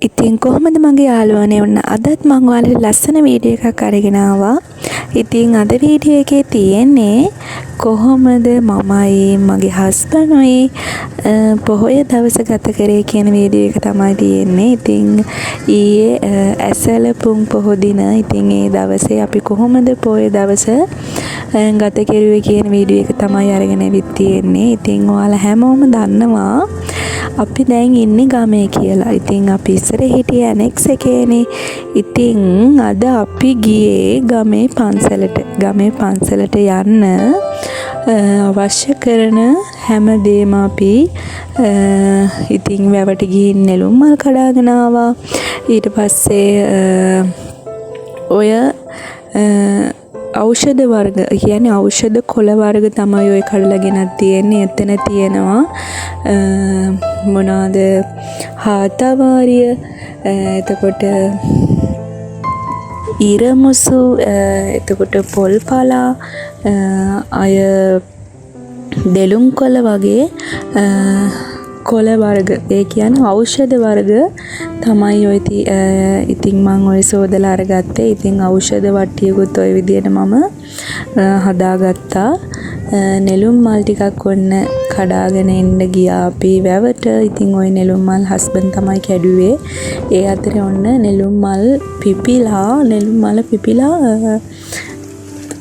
ඉතින් කොහොමද මගේ යාළුවනේ, ඔන්න අදත් මං ඔයාලට ලස්සන වීඩියෝ එකක් අරගෙන ආවා. ඉතින් අද වීඩියෝ එකේ තියෙන්නේ කොහොමද මමයි මගේ හස්බන්ඩුයි පොහොය දවස ගත කරේ කියන වීඩියෝ එක තමයි තියෙන්නේ. ඉතින් ඊයේ ඇසළ පුන් පොහො දින. ඉතින් ඒ දවසේ අපි කොහොමද පොහොය දවස ගත කෙරුවේ කියන වීඩියෝ එක තමයි අරගෙන ඇවිත් තියෙන්නේ. ඉතින් ඔයාලා හැමෝම දන්නවා අපි දැන් ඉන්නේ ගමේ කියලා. ඉතින් අපි ඉස්සර හිටියේ ඇනෙක්ස් එකේනේ. ඉතින් අද අපි ගියේ ගමේ පන්සලට. ගමේ පන්සලට යන්න අවශ්‍ය කරන හැම දේම අපි ඉතින් වැවට ගිහින් නෙළුම් මල් කඩාගෙන ආවා. ඊට පස්සේ ඔය ඖෂධ වර්ග, ඒ කියන්නේ ඖෂධ කොළ වර්ග තමයි ඔය කඩලා ගෙනත් තියෙන්නේ. එතන තියෙනවා මොනවාද, හාතවාරිය, එතකොට ඉරමුසු, එතකොට පොල් පලා, අය දෙලුම් කොළ වගේ කොළ වර්ග, ඒ කියන්නේ ඖෂධ වර්ග තමයි ඔය ඉතින් මං ඔය සෝදලා අරගත්තේ. ඉතින් ඖෂධ වට්ටියකුත් ඔය විදියට මම හදාගත්තා. නෙළුම් මල් ටිකක් ඔන්න කඩාගෙන එන්න ගියා අපි වැවට. ඉතින් ඔය නෙළුම් මල් හස්බන්ඩ් තමයි කැඩුවේ. ඒ අතරේ ඔන්න නෙළුම් මල් පිපිලා, නෙළුම් මල පිපිලා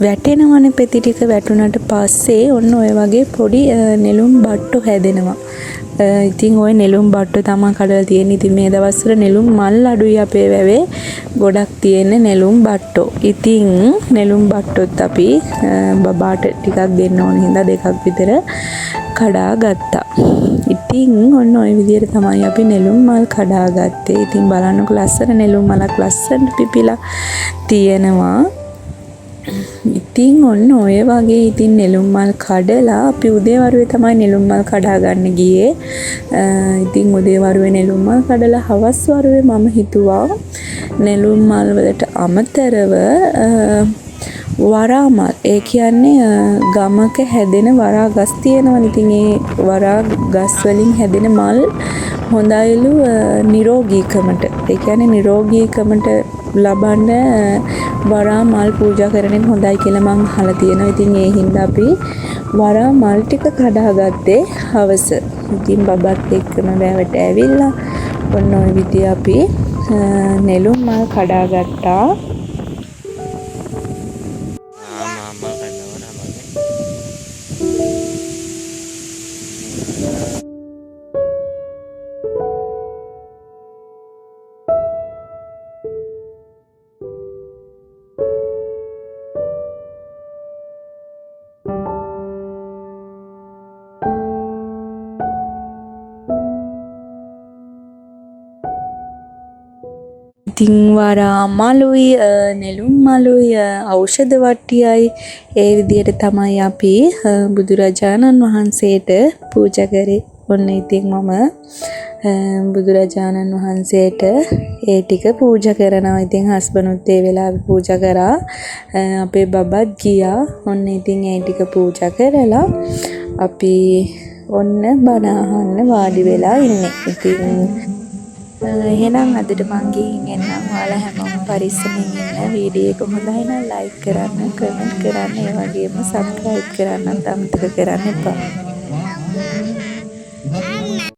වැටෙනවනේ පෙති ටික. වැටුණට පස්සේ ඔන්න ඔය වගේ පොඩි නෙළුම් බට්ටු හැදෙනවා. ඉතින් ඔය නෙළුම් බට්ටු තමා කඩලා තියෙන්නේ. ඉතින් මේ දවස්වල නෙළුම් මල් අඩුයි අපේ වැවේ. ගොඩක් තියෙන්නේ නෙළුම් බට්ටෝ. ඉතින් නෙළුම් බට්ටොත් අපි බබාට ටිකක් දෙන්න ඕන හින්දා දෙකක් විතර කඩා ගත්තා. ඉතින් ඔන්න ඔය විදියට තමයි අපි නෙළුම් මල් කඩා ගත්තේ. ඉතින් බලන්නකො ලස්සන නෙළුම් මලක් ලස්සනට පිපිලා තියෙනවා. ඉතින් ඔන්න ඔය වගේ ඉතින් නෙළුම් මල් කඩලා අපි උදේ වරුවේ තමයි නෙළුම් මල් කඩා ගන්න ගියේ. ඉතින් උදේ වරුවේ නෙළුම් මල් කඩලා හවස් වරුවේ මම හිතුවා නෙළුම් මල් වලට අමතරව වරා මල්, ඒ කියන්නේ ගමක හැදෙන වරා ගස් තියෙනවනේ. ඉතින් ඒ වරා ගස් වලින් හැදෙන මල් හොඳයිලු නිරෝගීකමට. ඒ කියන්නේ නිරෝගීකමට ලබන්න වරා මල් පූජා කරන එක හොඳයි කියලා මං අහලා තියෙනවා. ඉතින් ඒ හින්දා අපි වරා මල් ටික කඩාගත්තේ හවස. ඉතින් බබත් එක්කම වැවට ඇවිල්ලා ඔන්න ඔය විදිය අපි නෙළුම් මල් කඩාගත්තා. ඉතින් වරා මලුයි නෙළුම් මලුයි ඖෂධ වට්ටියයි ඒ විදියට තමයි අපි බුදුරජාණන් වහන්සේට පූජා කරේ. ඔන්න ඉතින් මම බුදුරජාණන් වහන්සේට ඒ ටික පූජා කරනවා. ඉතින් හස්බන්ඩුත් ඒ වෙලාවේ පූජා කරා. අපේ බබත් ගියා. ඔන්න ඉතින් ඒ ටික පූජා කරලා අපි ඔන්න බණ අහන්න වාඩි වෙලා ඉන්නේ. ඉතින් එහෙනම් අදට මං ගිහින් එන්නම්. ඔයාලා හැමෝම පරිස්සමෙන් ඉන්න. වීඩියෝ එක හොඳයි නම් ලයික් කරන්න, කමෙන්ට් කරන්න, ඒ වගේම සබ්ස්ක්‍රයිබ් කරන්නත් අමතක කරන්න එපා.